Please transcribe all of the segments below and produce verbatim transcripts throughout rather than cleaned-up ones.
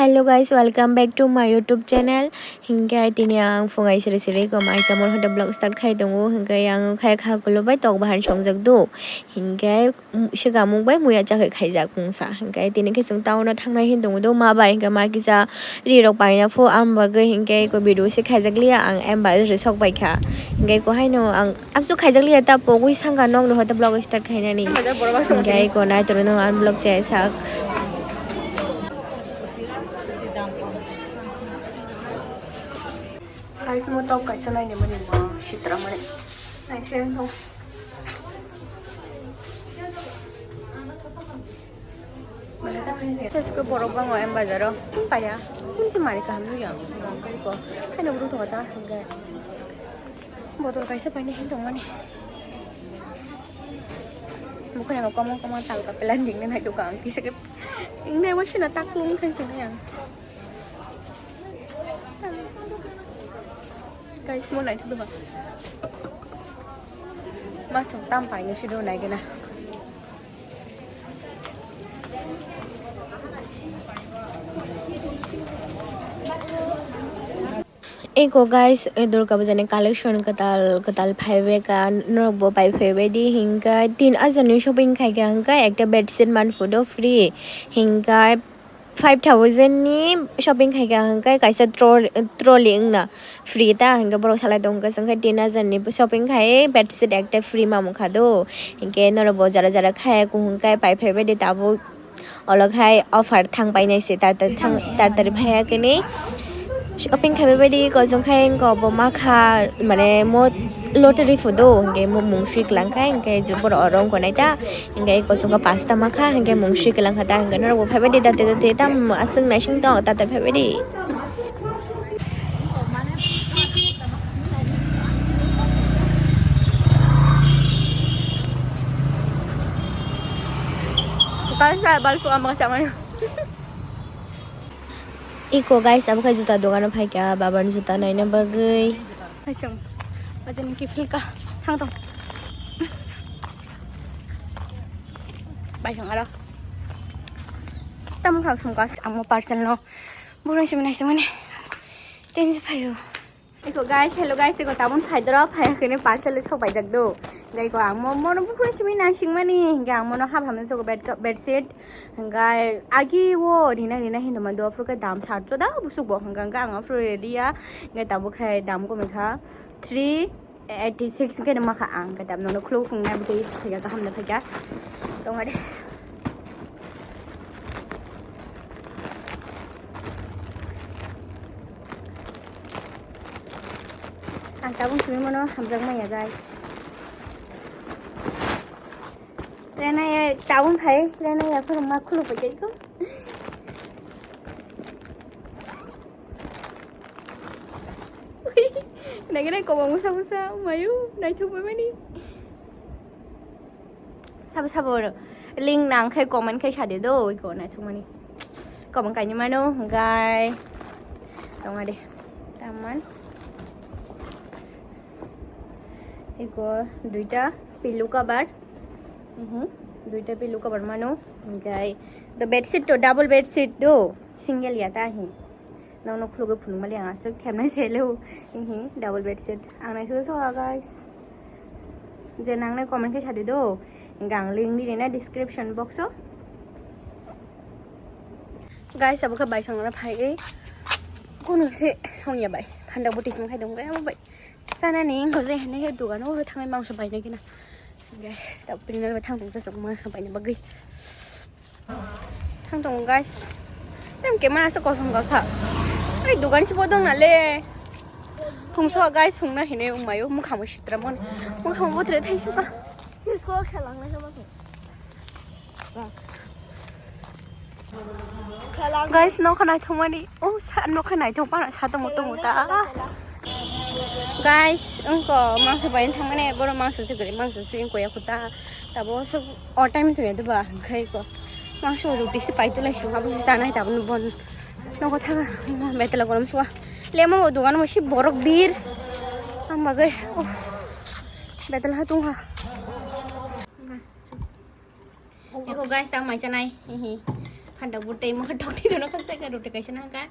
Hello guys, welcome back to my YouTube channel. Hinkhe tini ang phungai siri siri ko mai chamor hote vlog start khai tongo. Hinkhe ang khai kha kulo bai tok bahan songjak do. Hinkhe, mm, siga mung bai muya chakhai khaijak mungsa. Hinkhe tini khe chwng town o thangnai hin tongo do ma bai hinkhe ma kisa ri rok paina pho am bagwi hinkhe ko video se khaijak liya ang em bai ri sok bai kha. Hinkhe ko haino ang Ang tu khaijak liya ta pogwi sangka nok no hote vlog start khainani. Hinkhe ai ko nai toro no ang vlog chai sak. Guys, mo top kaisa nai ni mani mo sitra mani. Nai se no. Sesko borok bango em bazaro. Paya. Kunsi mari kaham nuya. Ko. Haino buru thonga ta. Botol kaisa paina hin tongmani. Bukhuna ba komon komon talka pelan dingna nai duka ang kisa ke. Ingnai wa sina taklung khan sini yang. Guys, mo nai thulu ba. Masuk tam paina sido nai gena. Eko guys, eh, Durga Puja ni collection kwtal kwtal phaibaika, norok bo pai phaibai di, hinka tin hajar ni shopping khaika, hinka ekta bedsheet man photo free, hinka five thousand ni shopping khaika, hinka kaisa tro-, trolley wngna free ta, hinka borok salai tongkha, hinka tin hajar ni shopping khai bedsheet ekta free mamung kha do, hinke norok bo jara jara khai kuhung kai pai phaibai di tabuk. Olo khai offer thang painai se, tar tar thang, tar tar phaiya kene shopping khaibai baidi kosong khai wngkha bo makha, mane mo lottery phodo, hingke mo mung sui kwlang khai, hingke je borok oro wngkha nai ta, hingke kosong kha pasta makha, hingke mung sui kwlang kha ta, hingke norok bo phaibai di date date tam aswk naising tong, tar tar phaibai di. Guys, sa balsu ama sa mano. Iko guys, abo khe juta dogano phaikha, baban juta naina bagwi. Haisong, bajan ki philka, thang tong. Baisong aro. Tamo khak songka, amo parcel no. Burung simi naising mani. Tensi phayo. Eko guys, hello guys, eko tabun phaidoro, phaiya kene parcel sok paijak do. Hingke eko ang mo, mono buphuru simi naisingmani, hingke ang mono hap hamya sogo bed, bedsheet. Hingke agi wo rina rina hinwi mando, aphuru khe dam satso da busuk bo, hingke ang aphuru ready ya, hingke tabuk khai dam komikha three eighty six hingke makha ang, hingke dam nono khuluk phungnai bwtwi phaikha, kaham no phaikha. Tongma de. Ang tabuk simi mano hamjak maya, guys. Lena ya tabuk hai, lena ya phuru ma khulu pakai ko. Nagina kobo musa musa mayu, naithok mani. Sabo sabo link nang khai comment khai sade do, iko naithok mani. Comment kaini mano, hingkai. Tongma de. Taman. Iko duita pillow cover. Mhm. Duita pillow cover mano. Hingkai. Do bedsheet to double bedsheet do. Single ya ta hi. Nokno khulugwi phunukmali ang aswk thepnai se leo. Hihi, double bedsheet. Ang naisuk soha, guys. Je nangnai comment khe sadi do. Hingke ang link ni rina description box o. Guys, abo khe bai songna phai. Kono se songya bai. Phanda bo tising khai dong bai abo bai. Sana ni ngo je hene he dugan o thangwi mangso bai nai kina. Hingke ta prinal bai thang tong sa sok mangso bai na bagwi. Thang tongo, guys. Tem kemana se kosong kakha. Ai, dugan si bodong na le. Phungso, guys, phungna hine umayo, mukhamo sitra mon. Mukhamo botre thai suka. Guys, nokha naithok mani. Oh, sa, nokha naithok pana sa tongo tongo ta. Guys, wngko mangso bai thangmani, boro mangso se gari, mangso se wngko ya khuta. Tabo se o time to ya duba, khai ko. Mangso roti se pai tulai su, abo se sanai tabo no bon. Nokho thanga, betela gorom suwa. Lema o dogan mo si borok bir. Ang bagai, oh. Betela ha tungha. Eko guys, tang mai chanai. Hihi. Phantok bo tei mokhe tokni dono khaksa khe roti kaisa nangkha.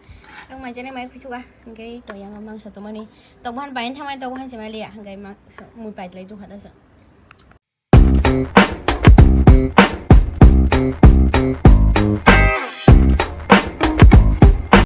Ang mai jani mai khusuga. Hingke to yang mangsa to mani. Tok bahan bayan thamai tok bahan se maliya. Hingke mangsa mui pai lai dukha dasa.